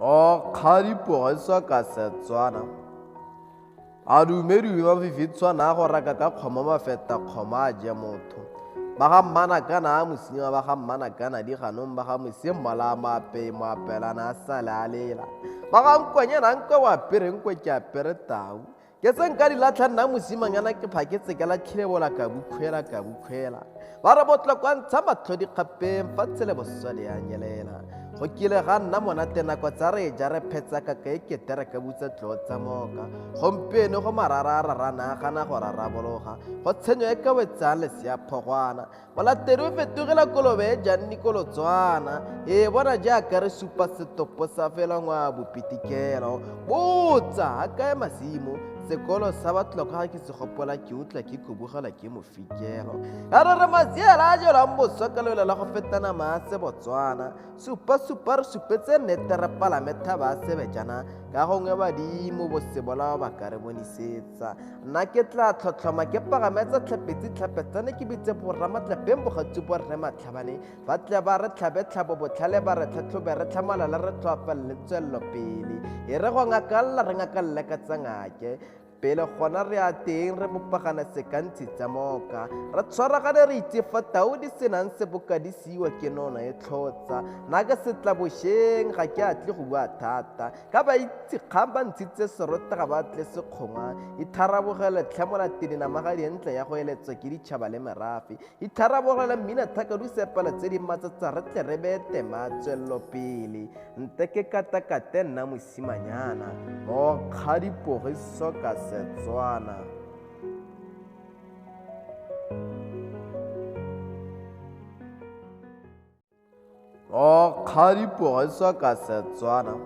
Mokgadipogiso ka Setswana. A dumedume mafifitshwana a go raka ka kgomo mafeta kgomo a je motho. Ba ga mmanakana a mosima ba ga mmanakana di ganong ba ga mosimmola moapei moapelana a sale a lela. Ba ga nkonyana nkwe o apere nkwe ke apere tau. Ke tse nka di latlha nna mosimanyana ke phaketse ke latlhile bola ka bukhwela ka bukhwela. Ba re botlokwa ntsha matlho dikgapeng fa tshele boswa di a nyelela. Go kile ga nna monate nako tsa re ja re phetsa ka ka ekete re ka butsa tlo tsa moka. Gompieno go marara a rarana gana go rarabologa. Go tshenyo e ka wetsang lesea phogwana. Molatedi o fetogela kolobe e jang dikolotswana. E bona jaaka re supa setopo sa fela ngwa bopitikelo. Botsa a kae masimo sekolo sa batlokwa ga ke se gopola ke utlwa ke kubugela ke mofikelo. A re re maziela a jelwang boswa ka lelo la go feta nama a sebotswana. Supa supa re supetse nnete re palame thaba a sebejana ka gongwe badimo bosebola ba ka re bonisetsa. Nna ke tla tlhotlhoma ke pagametsa tlhapetsi tlhapetsane ke bitse borramatlapeng bogatsu borre matlhabane ba tle ba re tlhabe tlhabo botlhale ba re tlhatlhobe re tlhamalale re tlhoafalele tswelelo pele. E re go ngakalla re ngakalle ka tsa ngake. Pele gona re a teng re bopagana sekantshi tsa moka. Re tshwaragane re itse fa tau di senang seboka di siiwa ke nona e tlhotsa. Nna ke setla bošeng ga ke atle go bua thata. Ka ba itse kgang ba ntshitse serote ga ba tle sekgongwa. Itharabogele tlhe molatedi namagadi e ntle ya go eletswa ke ditšhaba le merafe. Itharabogele mmina thakadu sepela tse di matsatsa re tle re beye tema tswelelo pele. Nte ke katakate nna mosimanyana. Mokgadipogiso ka Setswana. Mokgadipogiso ka Setswana.